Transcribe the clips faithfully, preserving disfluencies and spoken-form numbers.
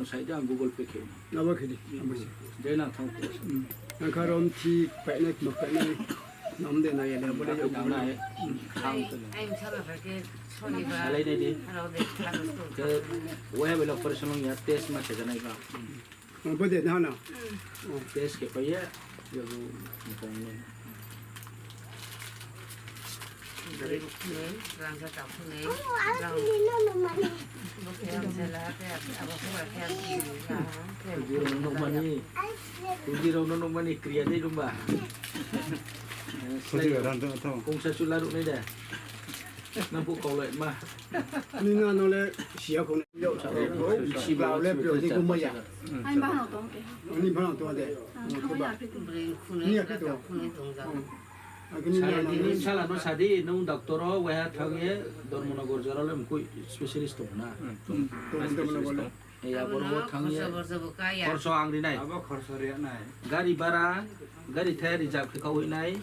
Sai de ang Google Pay khe. Nabo khidi, abo se. De nang thang ko. Hmm. Nang kha rom thi painai ma painai. Nam de na ya de bole yo. Nang nai. Hmm. Thang ko. Ai, ai, msa ba ke soni ba. Salai de de. Aro de, aro de. Ke waya bela operation ya test ma se janai ba. Hmm. Oh, bo de na na. Hmm. Oh. Test khe pa ya. Yo bu. Bwrwi rwkthwng, rangchak takhunwi, rang-, Kuji rok no nukmani, kuji rok no nukmani kriya dei rwngba. Kuji rok rang tong tong. Kungsa chula ruknai de. Nang bu kaulai ma. Nini ano le siya kong. Siya kong. Siya kong. Ani bana tong ke. Ani bana tong de. Ani bana tong de. Bwrwi khunwi, rangchak takhunwi tongjak. Sala di, nung sala no sadi, nung doctor o waiha thangye Dharmanagar jora le mukui specialist tong na. Hmm. Tong, tong, tong, tong. Eh, ya, borok thangye. Khorsa borsa bo kaya. Khorsa ang rinai. Abo khorsa riya nai. Gari bara, gari thaya reserve khe kau hinai.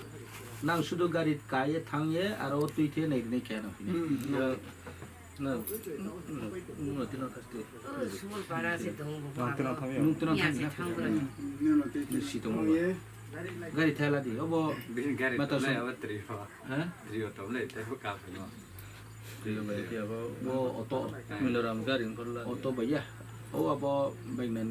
Nang sudu gari kaiye thangye, aro twi the nai rinai khe nang hinai. Hmm. Ya, Na, no, no, tino thaste. Sumul para se dong bo. Nung tino thang ya. Nung tino thang ya. Nung si tong bo. Gari thela di, obo. Bini gari mata tong lai, obo trio. Ha? Trio tong lai, tei bo kap no. Trio bai ya bo. Bo auto. Miloram gari ngkor la. Auto bai ya. O abo bai men.